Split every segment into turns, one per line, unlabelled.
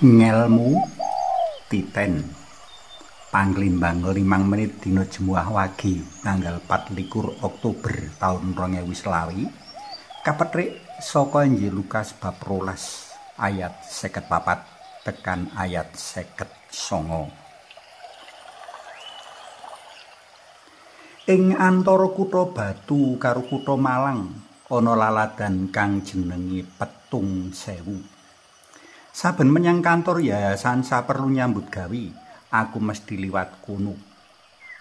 Ngelmu titen Panglimbang 5 menit dina Jemuah Wage tanggal 24 Oktober taun 2020 kapethik saka Injil Lukas bab 12 ayat 54 tekan ayat 59. Ing antara kutha Batu karo kutha Malang ana laladan kang jenenge Petung Sewu. Saben menyang kantor yayasan saperlu nyambut gawe, aku mesti liwat kono.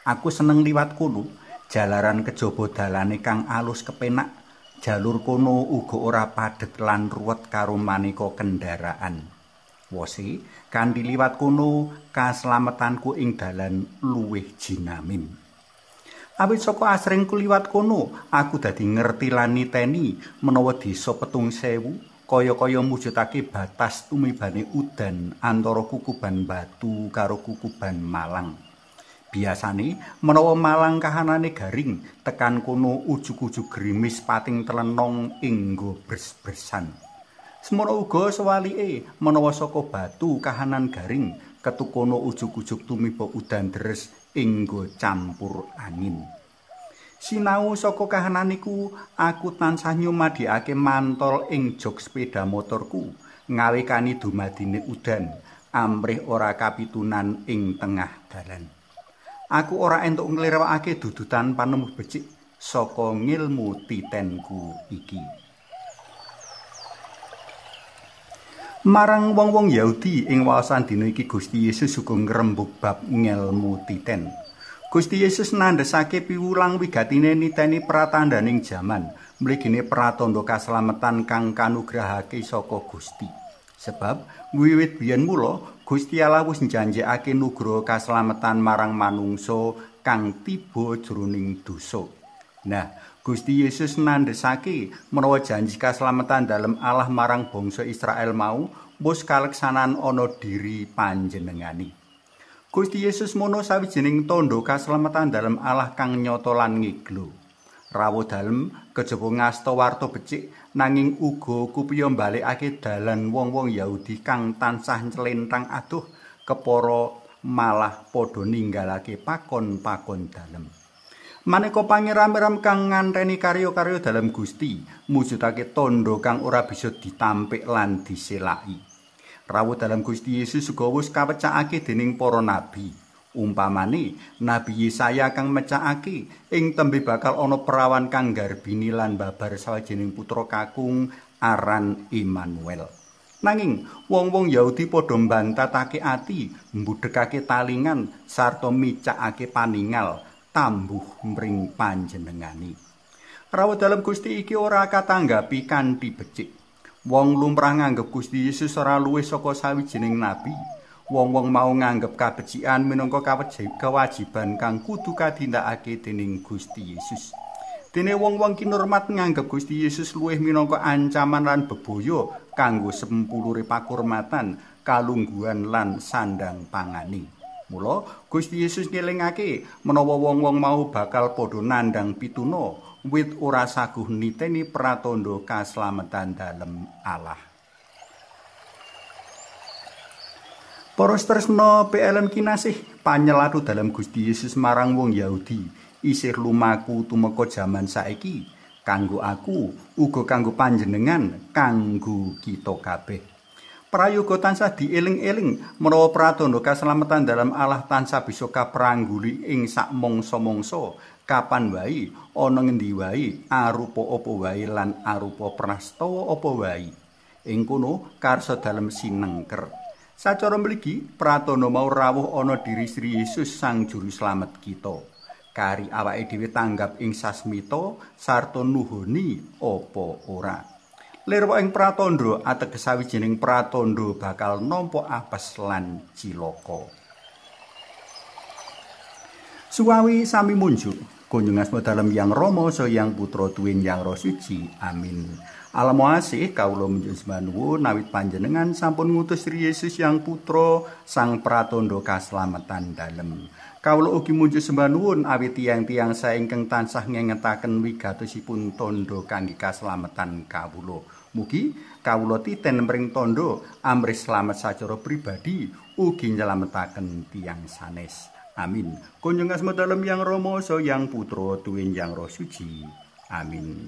Aku seneng liwat kono, jalaran kejaba dalane kang alus kepenak, jalur kono uga ora padhet lan ruwet karo maneka kendaraan. Wose, kanthi liwat kono, kaslametanku ing dalan luwih jinamin. Awit saka asringku liwat kono, aku dadi ngerti lan niteni menawa desa Petung Sewu kaya-kaya mujudake batas tumibane udan antara kukuban Batu karo kukuban Malang. Biasane menawa Malang kahanane garing, tekan kono ujug-ujug gerimis pating telenong inggo bres-bresan. Semono uga sewalike menawa saka Batu kahanan garing, ketukono ujug-ujug tumiba udan deres inggo campur angin. Sinau saka kahanan iku, aku tansah nyumadhikake mantol ing jok sepeda motorku, ngawekani dumadine udan, amrih ora kapitunan ing tengah dalan. Aku ora entuk nglirwakake dudutan panemu becik saka ngilmu titenku iki. Marang wong-wong Yahudi ing waosan dina iki Gusti Yesus uga ngrembug bab ngelmu titen. Gusti Yesus nandhesake piwulang wigatine niteni pratandaning jaman, mligine pratandha kaslametan kang kanugrahake saka Gusti. Sebab wiwit biyen mula Gusti Allah wis njanjekake nugraha kaslametan marang manungsa kang tiba jroning dosa. Nah, Gusti Yesus nandhesake menawa janji kaslametan dalem Allah marang bangsa Israel mau wis kaleksanan ana diri panjenengane. Gusti Yesus mono sawijining tandha kaslametan dalem Allah kang nyata lan ngiglo. Rawuh dalem kejaba ngasta warta becik nanging uga kupiya mbalekake dalan wong-wong Yahudi kang tansah nylentang adoh kepara malah padha ninggalake pakon-pakon dalem. Maneka pangeram-eram kang nganteni karya-karya dalem Gusti mujudake tandha kang ora bisa ditampik lan diselaki. Rawuh dalem Gusti Yesus uga wis kawecakake dening para nabi. Umpamane Nabi Yesaya kang mecakake ing tembe bakal ana perawan kang garbini lan babar sawijining putra kakung aran Immanuel. Nanging wong-wong Yahudi padha mbantatake ati, mbudhekake talingan sarta micakake paningal tambuh mring panjenengane. Rawuh dalem Gusti iki ora katanggapi kanthi becik. Wong lumrah nganggep Gusti Yesus ora luwih saka sawijining nabi. Wong-wong mau nganggep kabecikan minangka kewajiban kang kudu kadindakake dening Gusti Yesus. Dene wong-wong kinurmat nganggep Gusti Yesus luwih minangka ancaman lan bebaya kanggo sempulure pakurmatan, kalungguhan lan sandang pangane. Mula Gusti Yesus ngelingake menawa wong-wong mau bakal padha nandhang pituna wit ora saguh niteni pratandha kaslametan dalem Allah. Para tresna PLM kinasih, panyelathu dalem Gusti Yesus marang wong Yahudi isih lumaku tumeka jaman saiki kanggo aku, uga kanggo panjenengan, kanggo kita kabeh. Prayoga tansah dieling-eling menawa pratandha kaslametan dalem Allah tansah bisa kaprangguli ing sak mangsa-mangsa, kapan wae, ana ngendi wae, arupa apa wae lan arupa prastawa apa wae. Ing kono karsa dalem sinengker. Sacara mligi pratandha mau rawuh ana diri Sri Yesus Sang Juru Slamet kita. Kari awake dhewe tanggap ing sasmita sarta nuhoni apa ora. Lirwa ing pratandha ateges sawijining pratandha bakal nampa apes lan cilaka. Suwawi sami munjuk kunjung asma dalem Yang Rama saha Yang Putra tuwin Yang Roh Suci. Amin. Alamo asih kawula munjuk sembah nuwun awit panjenengan sampun ngutus Sri Yesus Yang Putra Sang Pratandha kaslametan dalem. Kawula ugi munjuk sembah nuwun awit tiyang-tiyang sae ingkang tansah ngengetaken wigatosipun tandha kangge kaslametan kawula. Mugi Kawula titen mring tandha amrih slamet sacara pribadi ugi nyelametaken tiyang sanes. Amin. Kunjung asma dalem Yang Rama Yang Putra tuwin Yang Roh Suci. Amin.